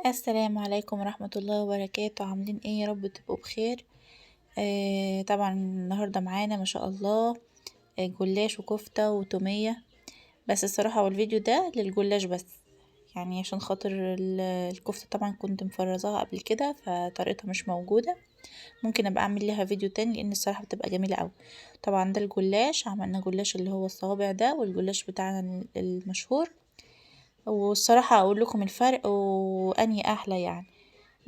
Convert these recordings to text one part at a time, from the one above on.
السلام عليكم ورحمة الله وبركاته. عاملين ايه؟ يا رب تبقوا بخير. طبعا النهاردة معانا ما شاء الله جلاش وكفتة وتومية، بس الصراحة هو الفيديو ده للجلاش بس، يعني عشان خاطر الكفتة طبعا كنت مفرزاها قبل كده فطريقتها مش موجودة، ممكن ابقى اعمل لها فيديو تاني لان الصراحة بتبقى جميلة اوي. طبعا ده الجلاش، عملنا جلاش اللي هو الصوابع ده والجلاش بتاعنا المشهور، والصراحة اقول لكم الفرق وانهي احلى. يعني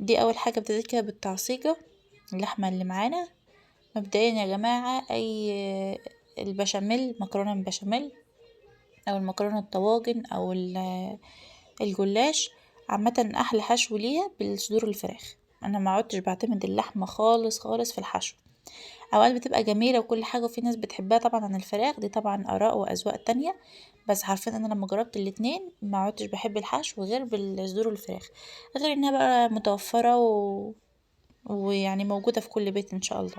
دي اول حاجة ابتديت كده بالتعصيجة اللحمة اللي معانا. مبدئيا يا جماعة اي البشاميل، مكرونة بالبشاميل او المكرونة الطواجن او الجلاش، عامة احلى حشو ليها بالصدور الفراخ. انا ما عدتش بعتمد اللحمة خالص خالص في الحشو، اوقات بتبقى جميلة وكل حاجة وفي ناس بتحبها طبعا عن الفراخ، دي طبعا اراء واذواق تانية، بس حرفيا انا لما جربت الاتنين ما عدتش بحب الحشو غير بالصدور الفراخ، غير انها بقى متوفرة ويعني موجودة في كل بيت ان شاء الله.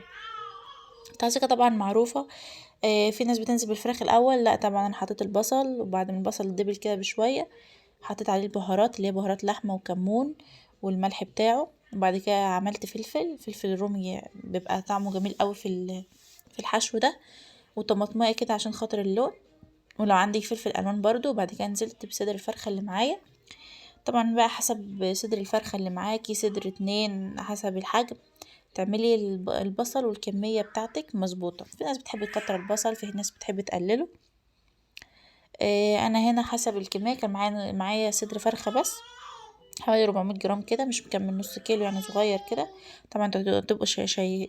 التعصيجة طبعا معروفة، في ناس بتنزل بالفراخ الاول، لا طبعا انا حطيت البصل، وبعد ما البصل دبل كده بشوية حطيت عليه البهارات اللي هي بهارات لحمة وكمون والملح بتاعه، وبعد كده عملت فلفل رومي بيبقى طعمه جميل قوي في الحشو ده، وطماطمايه كده عشان خاطر اللون، ولو عندك فلفل الوان برضو. وبعد كده نزلت بصدر الفرخه اللي معايا، طبعا بقى حسب صدر الفرخه اللي معاكي، صدر 2 حسب الحجم، تعملي البصل والكميه بتاعتك مظبوطه. في ناس بتحب تكتر البصل، في ناس بتحب تقلله. انا هنا حسب الكميه كان معايا صدر فرخه بس حوالي 400 جرام كده، مش مكمل نص كيلو يعني، صغير كده. طبعا انتوا تبقوا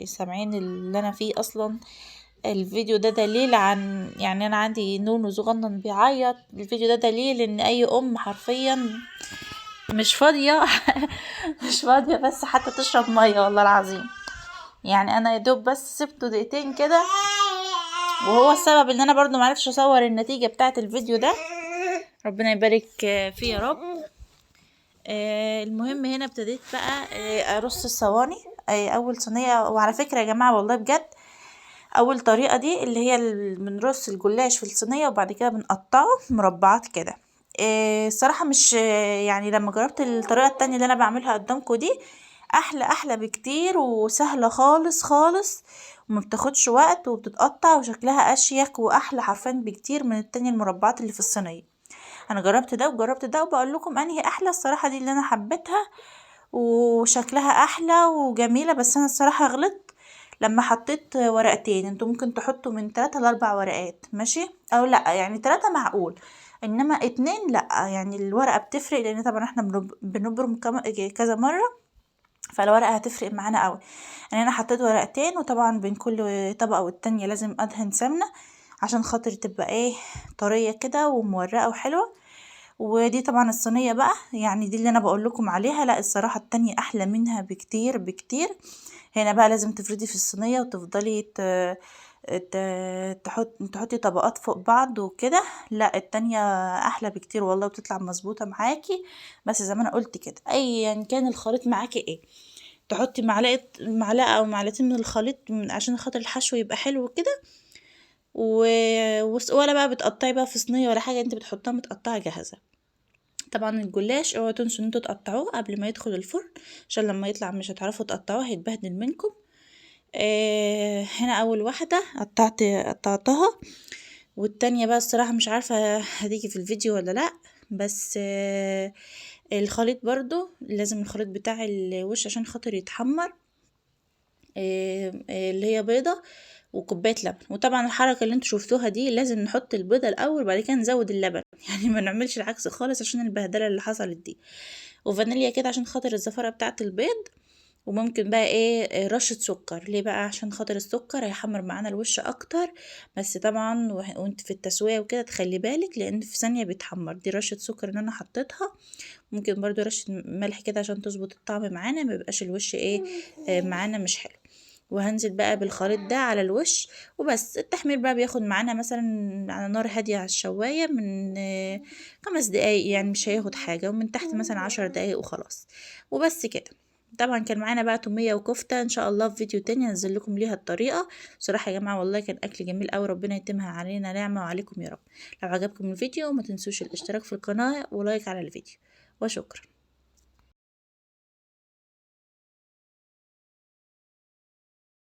سامعين اللي انا فيه اصلا. الفيديو ده دليل عن، يعني انا عندي نونو صغنن بيعيط، الفيديو ده دليل ان اي ام حرفيا مش فاضيه مش فاضيه بس حتى تشرب ميه والله العظيم. يعني انا يا دوب بس سبته دقيقتين كده، وهو السبب ان انا برضو معرفش اصور النتيجه بتاعه الفيديو ده، ربنا يبارك فيه يا رب. المهم هنا ابتديت بقى ارص الصواني. اول صينيه، وعلى فكره يا جماعه والله بجد اول طريقه دي اللي هي بنرص الجلاش في الصينيه وبعد كده بنقطعه مربعات كده. الصراحه مش يعني لما جربت الطريقه التانية اللي انا بعملها قدامكم دي احلى بكتير، وسهله خالص خالص، وما بتاخدش وقت، وبتتقطع وشكلها اشيك واحلى حرفيا بكتير من التانية المربعات اللي في الصينيه. انا جربت ده وجربت ده وبقول لكم انهي احلى. الصراحه دي اللي انا حبيتها وشكلها احلى وجميله، بس انا الصراحه غلطت لما حطيت ورقتين. انتوا ممكن تحطوا من 3 ل4 ورقات ماشي، او لا يعني 3 معقول، انما 2 لا، يعني الورقه بتفرق، لان طبعا احنا بنبرم كذا مره، فالورقه هتفرق معانا قوي. يعني انا حطيت ورقتين، وطبعا بين كل طبقه والتانية لازم ادهن سمنه عشان خاطر تبقى طريه كده ومورقه وحلوه. ودي طبعا الصينيه بقى، يعني دي اللي انا بقول لكم عليها، لا الصراحه التانية احلى منها بكتير بكتير. هنا بقى لازم تفردي في الصينيه وتفضلي تحطي طبقات فوق بعض وكده، لا التانية احلى بكتير والله، وبتطلع مظبوطه معاكي. بس زي ما انا قلت كده ايا كان الخليط معاكي ايه، تحطي معلقه او معلقتين من الخليط عشان خاطر الحشو يبقى حلو كده، ولا بقى بتقطعي بقى في صينيه ولا حاجه، انت بتحطها متقطعه جاهزه. طبعا الجلاش اوعوا تنسوا ان انتوا تقطعوه قبل ما يدخل الفرن، عشان لما يطلع مش هتعرفوا تقطعوه، هيتبهدل منكم. هنا اول واحده قطعتها، والتانية بقى الصراحه مش عارفه هتيجي في الفيديو ولا لا، بس الخليط برضو لازم الخليط بتاع الوش عشان خاطر يتحمر، اللي هي بيضه وكوبايه لبن. وطبعا الحركه اللي انتوا شفتوها دي لازم نحط البيضه الاول وبعد كده نزود اللبن، يعني ما نعملش العكس خالص عشان البهدله اللي حصلت دي. وفانيليا كده عشان خاطر الزفاره بتاعه البيض، وممكن بقى رشه سكر. ليه بقى؟ عشان خاطر السكر هيحمر معانا الوش اكتر، بس طبعا وانت في التسويه وكده تخلي بالك لان في ثانيه بيتحمر. دي رشه سكر اللي انا حطيتها، ممكن برضو رشه ملح كده عشان تظبط الطعم معانا، ما يبقاش الوش معانا مش حلو. وهنزل بقى بالخليط ده على الوش وبس. التحمير بقى بياخد معانا مثلا على نار هادية على الشواية من 5 دقايق، يعني مش هياخد حاجة، ومن تحت مثلا 10 دقايق وخلاص وبس كده. طبعا كان معانا بقى تومية وكفتة، ان شاء الله في فيديو تاني هنزل لكم ليها الطريقة. بصراحة يا جماعة والله كان اكل جميل قوي، ربنا يتمها علينا نعمة وعليكم يا رب. لو عجبكم الفيديو ما تنسوش الاشتراك في القناة ولايك على الفيديو، وشكرا.